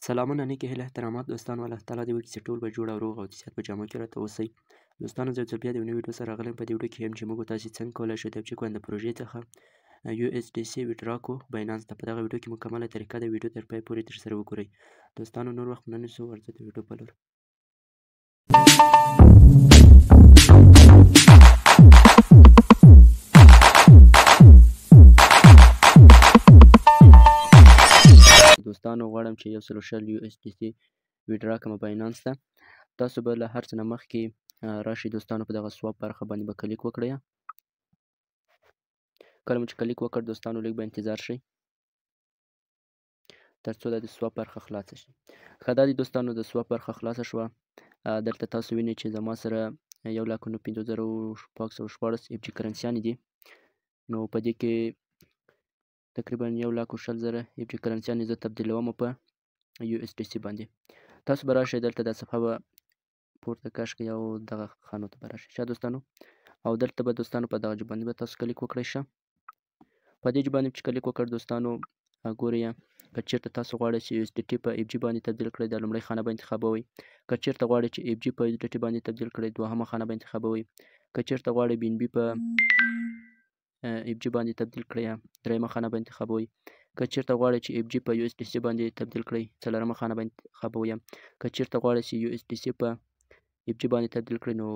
سلامونه نیکې هیلې احترامات دوستانو، الله تعالی دې وکړي چې ټول به جوړ او روغ او د صحت په جامو کې راته اوسئ. دوستانو، زه یو ځل بیا د یو نوي ویډیو سره راغلی یم. په دې ویډیو کې یم چې موږ تاسې څنګه کولی شو د افجي کوین د پروژې څخه یو اس ډي سي ویډرا کو باینانس ته. په دغه ویډیو کې مکمله طریقه د ویډیو تر پای پورې تر سره وګورئ. دوستانو، نور وخت نه نیسو، ورځه د ویډیو په لور. دوستانو، غواړم چې 120 یو اس ډي سي ویډرا کوم باینانس ته. تاسو به له هر څه نه مخکې راشئ دوستانو، په دغه سواپ برخه باندې به کلیک وکړئ. کله مو چې کلیک وکړ دوستانو، لږ به انتظار شئ تر څو د سواپ برخه خلاصه شي. ښه، دا دي دوستانو د سواپ برخه خلاصه شوه. دلته تاسو وینئ چې زما سره 1,05,616 اف جي کرنسیانې دي. نو په دې کې تقریبا 1,20,000 اف جي کرنسیانې زه تبدیلوم په یو اس ډي سي باندې. تاسو به راشئ دلته دا صفحه به پورته کش کړئ او دغه خانو ته به راشئ. ښه دوستانو، او دلته به دوستانو په دغه باندې به تاسو کلیک وکړئ. ښه، په دې باندې چې کلیک وکړ دوستانو، ګورئ که چېرته تاسو غواړئ چې یو اس ډي ټي په اف جي باندې تبدیل کړئ، دا لومړۍ خانه به انتخابوئ. که چېرته غواړئ چې اف جي په یو اس ډي ټي باندې تبدیل کړئ، دوهمه خانه به انتخابوئ. که چېرته غواړئ بي ان بي په اف جي باندې تبدیل کړئ، درېیمه خانه به انتخابوئ. که چېرته غواړئ چې اف جي په یو اس ډي سي باندې تبدیل کړئ، څلورمه خانه به انتخابوئ. که چېرته غواړئ چې یو اس ډي سي په اف جي باندې تبدیل کړئ، نو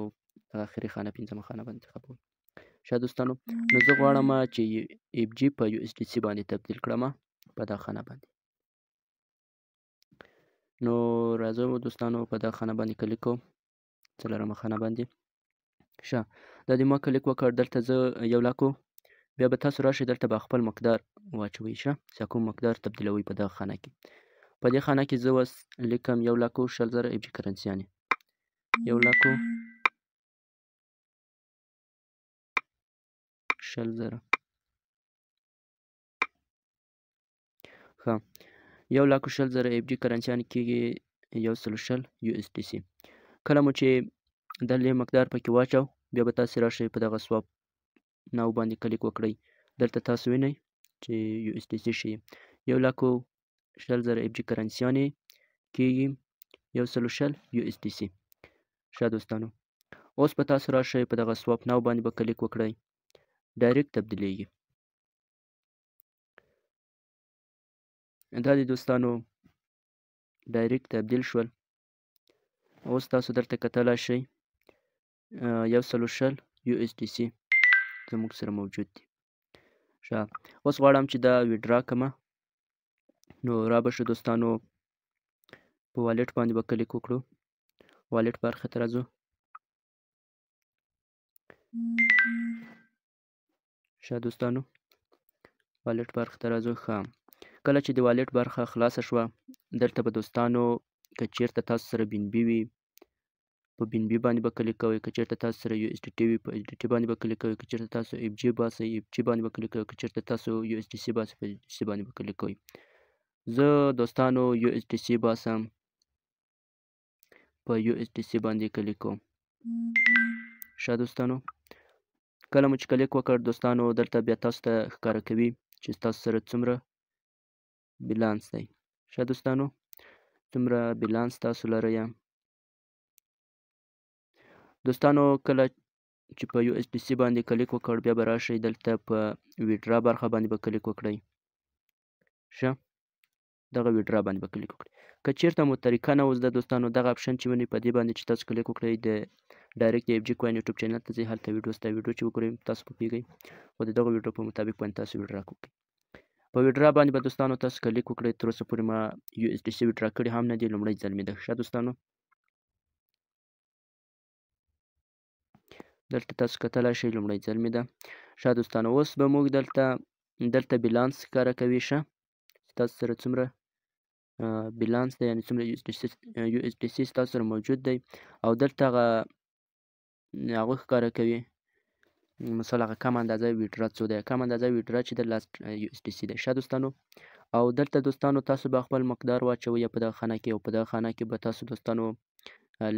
اخري خانه پنځمه خانه به انتخابوئ. ښه دوستانو، نو زه غواړم چې اف جي په یو اس ډي سي باندې تبدیل کړم په دا خانه باندې. نو راځو دوستانو، په دا خانه باندې کلیک کوم، څلورمه خانه باندې. ښه، دا د ما کلیک وکړ. دلته زه یو لاکو بیا به تاسو راشئ دلته به خپل مقدار واچوئ. ښه، چې کوم مقدار تبدیلوئ په دغه خانه کې. په دې خانه کې زه اوس لیکم 1,20,000 اف جي کرنسیانې، 1,20,000. ښه، 1,20,000 اف جي کرنسیانې کېږي 120 یو اس ډي سي. کله مو چې د لې مقدار پکې واچو، بیا به تاسې راشئ په دغه سواپ ناو باندې کلیک وکړئ. دلته تاسو وینئ چې یو اس ډي سي شي 1,20,000 اف جي کرنسیانې کېږي 120 یو اس ډي سي. ښه دوستانو، اوس به تاسو راشئ په دغه سواپ ناو باندې به کلیک وکړئ، ډایرکټ تبدیلیږي. دا دي دوستانو ډایرکټ تبدیل شول. اوس تاسو دلته کتلی شئ 120 یو اس ډي سي زموږ سره موجود دي. ښه، اوس غواړم چې دا ویډرا کړم. نو را به شو دوستانو، په والټ باندې به کلیک وکړو، والټ برخې ته راځو. ښه دوستانو، والټ برخې ته راځو. ښه، کله چې د والټ برخه خلاصه شوه، دلته به دوستانو که چېرته تاسو سره بي ان بي وي په بي ان بي باندې به کلیک کوئ. که چېرته تاسو سره یو اس ډي ټي وي په اس ډي ټي باندې به کلیک کوئ. که چېرته تاسو اف جي باسئ اف جي باندې به کلیک کوئ. که چېرته تاسو یو اس ډي سي باسئ په اس ډي سي باندې به کلیک کوئ. زه دوستانو یو اس ډي سي باسم، په یو اس ډي سي باندې کلیک کوم. ښه دوستانو، کله مو چې کلیک وکړ دوستانو، دلته بیا تاسو ته ښکاره کوي چې ستاسو سره څومره بیلانس دی. ښه دوستانو، څومره بیلانس تاسو لرئ. دوستانو، کله چې په یو اس ډي سي باندې کلیک وکړ، بیا به راشئ دلته په ویډرا برخه باندې به کلیک وکړئ. ښه، دغه ویډرا باندې به کلیک وکړئ. که چېرته مو طریقه نه وزده دوستانو، دغه اپشن چې وینئ په دې باندې چې تاسو کلیک وکړئ، د ډایرکټ اف جي کوین یوټیوب چینل ته ځئ، هلته ویډیو سته، ویډیو چې وګورئ تاسو پوهېږئ. خو د دغه ویډیو په مطابق باندې تاسو ویډرا وکړئ. په ویډرا باندې به دوستانو تاسو کلیک وکړئ. تر اوسه پورې ما یو اس ډي سي ویډرا کړي هم نه دي، لومړی ځل مې ده. ښه دوستانو، دلته تاسو کتلی شئ لومړی ځل مې ده. ښه دوستانو، اوس به موږ دلته بیلانس ښکاره کوي. ښه، ستاسو سره څومره بیلانس دی، یعنې څومره یو اس ډي سي ستاسو سره موجود دی، او دلته هغه ښکاره کوي. مثال هغه کم اندازه ویډرا څو دی، کم اندازه ویډرا چې د لاست یو اس ډي سي دی. ښه دوستانو، او دلته دوستانو تاسو به خپل مقدار واچوئ په دغه خانه کې، او په دغه خانه کې به تاسو دوستانو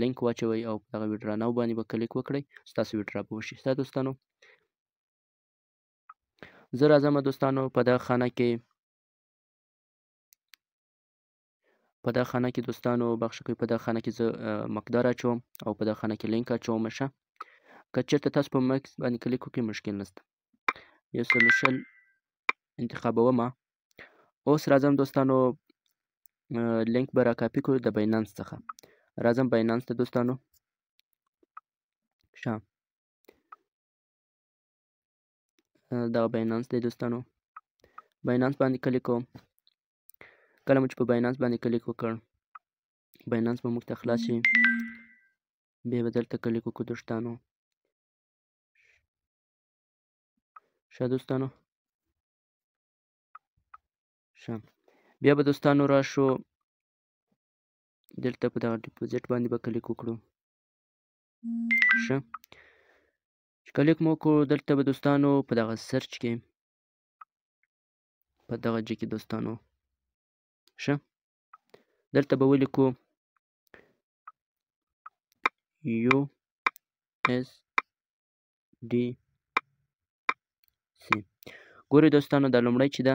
لینک واچوئ او په دغه ویډرا ناو باندې به کلیک وکړئ، ستاسو ویډرا به وشي. ښه دوستانو، زه راځم دوستانو په دغه خانه کې په دا خانه کې دوستانو بخښه کوي، په دا خانه کې زه مقدار اچوم او په دا خانه کې لینک اچوم. ښه، که چېرته تاسو په مکس باندې کلیک وکړئ مشکل نشته. 120 انتخابوم. اوس راځم دوستانو لینک به راکاپي کړو د بایننس څخه. راځم بایننس ته دوستانو. ښه، دغه بایننس دی دوستانو، بایننس باندې کلیک کوم. کله مو چې په بایننس باندې کلیک وکړ، بایننس به موږ ته خلاص شي. بیا به دلته کلیک وکړو دوستانو. ښه دوستانو، ښه، بیا به دوستانو راشو دلته په دغه deposit باندې به کلیک وکړو. ښه، چې کلیک مو وکړو دلته به دوستانو په دغه search کې، په دغه جې کې دوستانو، ښه، دلته به ولیکو USDC. ګورئ دوستانو، دا لومړی چې ده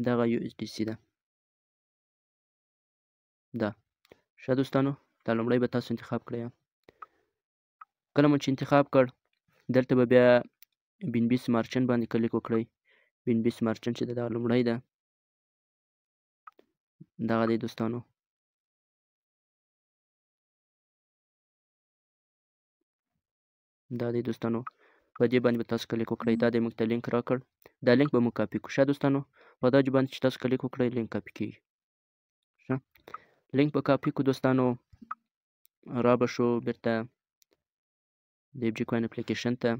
دغه USDC ده دا. ښه دوستانو، دا لومړی به تاسو انتخاب کړئ. کله مو چې انتخاب کړ، دلته به بیا BNB Smart Chain باندې کلیک وکړئ. BNB Smart Chain چې ده دا لومړی ده، دغه دی دوستانو. دا دی دوستانو، په دې باندې به تاسو کلیک وکړئ. دا دی موږ ته لینک راکړ، دا لینک به موږ کاپي کړو. ښه دوستانو، په دا باندې چې تاسو کلیک وکړئ لینک کاپي کیږي. ښه، لینک به کاپي کړو دوستانو. را به شو بیرته د اف جي کوین اپلیکیشن ته.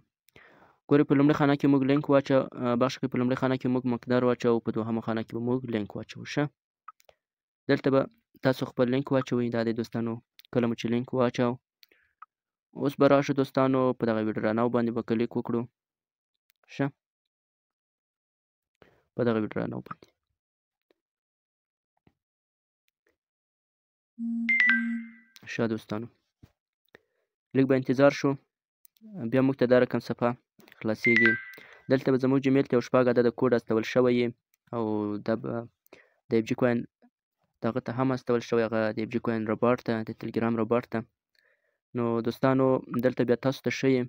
ګورئ په لومړۍ خانه کې موږ لینک واچو، بخښه کوئ، په لومړۍ خانه کې موږ مقدار واچو، په دوهمه خانه کې به موږ لینک واچو. ښه، دلته به تاسو خپل لینک واچوئ. دا دی دوستانو، کله مو چې لینک واچو، اوس به راشو دوستانو په دغه withdraw now باندې به کلیک وکړو. ښه، په دغه withdraw now باندې. ښه دوستانو، لږ به انتظار شو، بیا موږ ته دا رقم صفحه خلاصیږي. دلته به زموږ جیمیل ته یو 6 عدده کوډ استول شوی، او دا به د اف جي کوین دغه ته هم استول شوی، هغه د اف جي کوین رباټ ته، د تلګرام رباټ ته. نو دوستانو دلته بیا تاسو ته ښیي،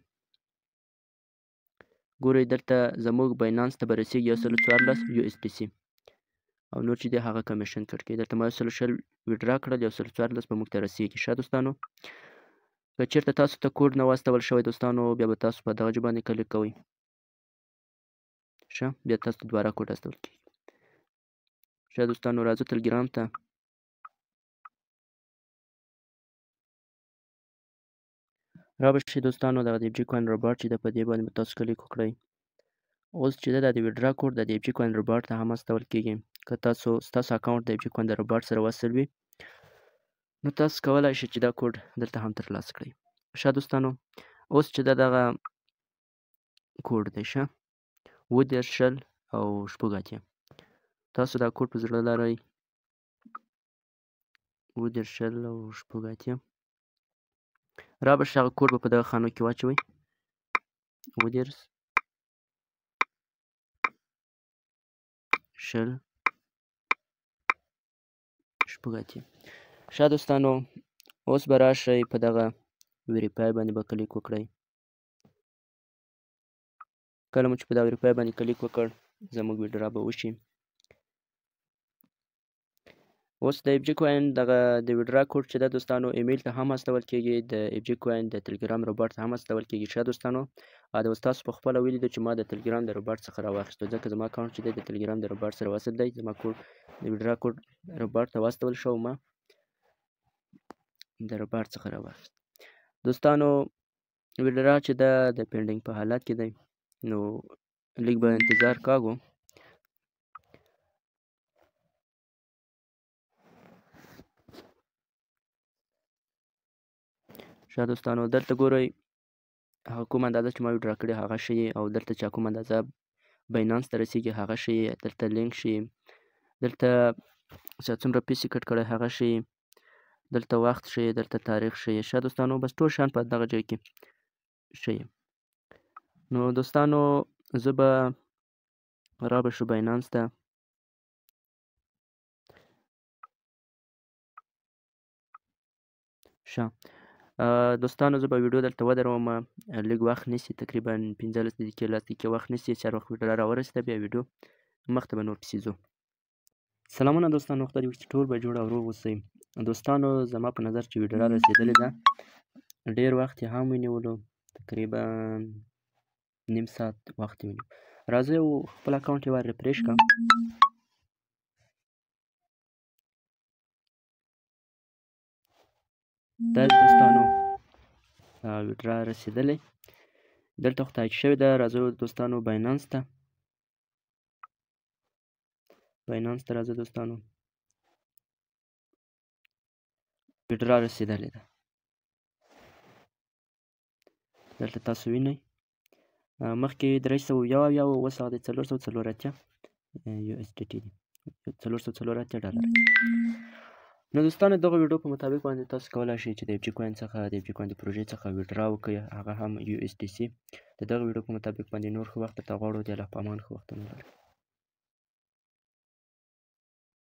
ګورئ دلته زموږ بایننس ته به رسیږي 114 USDC، او نور چې دی هغه کمیشن کټ کوي. دلته ما 120 withdraw کړل، 114 به موږ ته رسیږي. ښه دوستانو، که چېرته تاسو ته کوډ نه واستول شوی دوستانو، بیا به تاسو په دغه ځای باندې کلیک کوئ. ښه، بیا تاسو ته دوباره کوډ استول کیږي. ښه دوستانو، راځو تلګرام ته. را به شئ دوستانو، دغه د اف جي کوین رباټ چې ده په دې باندې به تاسو کلیک وکړئ. اوس چې ده دا د withdraw کوډ د اف جي کوین رباټ ته هم استول کیږي. که تاسو ستاسو اکاونټ د اف جي کوین د رباټ سره وصل وي، نو تاسو کولای شئ چې دا کوډ دلته هم ترلاسه کړئ. ښه دوستانو، اوس چې ده دغه کوډ دی، ښه، 37 20 او 86، تاسو دا کوډ په زړه لرئ، 37 20 او 86. را به شي، هغه کوډ به په دغه خانو کې واچوئ، 37 20 86. ښه دوستانو، اوس به راشئ په دغه verify باندې به کلیک وکړئ. کله مو چې په دغه verify باندې کلیک وکړ، زموږ withdraw به وشي. اوس د اف جي کوین دغه د withdraw کوډ چې ده دوستانو، ایمیل ته هم استول کیږي، د اف جي کوین د تلګرام روباټ ته هم استول کیږي. ښه دوستانو، دا اوس تاسو په خپله ولیدو چې ما د تلګرام د روباټ څخه راواخیستو، ځکه زما اکاونټ چې دی د تلګرام د روباټ سره وصل دی. زما کوډ د withdraw کوډ روباټ ته واستول شو، ما د روباټ څخه راواخیست. دوستانو withdraw چې ده د pending په حالت کې دی، نو لږ به انتظار کاږو. ښه دوستانو، دلته ګورئ هغه کوم اندازه چې ما withdraw کړې هغه ښیي، او دلته چې کوم اندازه بایننس ته رسیږي هغه ښیي، دلته لینک ښیي، دلته چې څومره پیسې کټ کړی هغه ښیي، دلته وخت ښیي، دلته تاریخ ښیي. ښه دوستانو، بس ټول شیان په دغه ځای کې ښیي. نو دوستانو زه به را به شو بایننس ته. ښه دوستانو، زه به ویډیو دلته ودروم. لږ وخت نیسي، تقریبا 15 دقیقې، 10 دقیقې وخت نیسي چې هر وخت ویډیو راورسېده، بیا ویډیو مخته به نور پسې ځو. سلامونه دوستانو، خدای دې وکړي چې ټول به جوړ او روغ اوسئ. دوستانو، زما په نظر چې ویډیو را رسېدلې ده، ډېر وخت یې هم ونیولو، تقریبا نیم ساعت وخت یې ونیو. راځئ او خپل اکاونټ یې وار refresh کړم. دا دوستانو withdraw رسېدلی، دلته خو تایید شوې ده. راځو دوستانو بایننس ته، بایننس ته راځو دوستانو. withdraw رسېدلې ده، دلته تاسو وینئ. مخکې 371 و، اوس هغه د 484 USDT دي، 484 ډالر. نو دوستانو، دغه ویډیو په مطابق باندې تاسو کولای شئ چې د اف جي کوین څخه، د اف جي کوین د پروژې څخه withdraw وکړئ، هغه هم USDC. د دغه ویډیو په مطابق باندې نور ښه وخت درته غواړو. د الله په امان، ښه وختونه لرئ.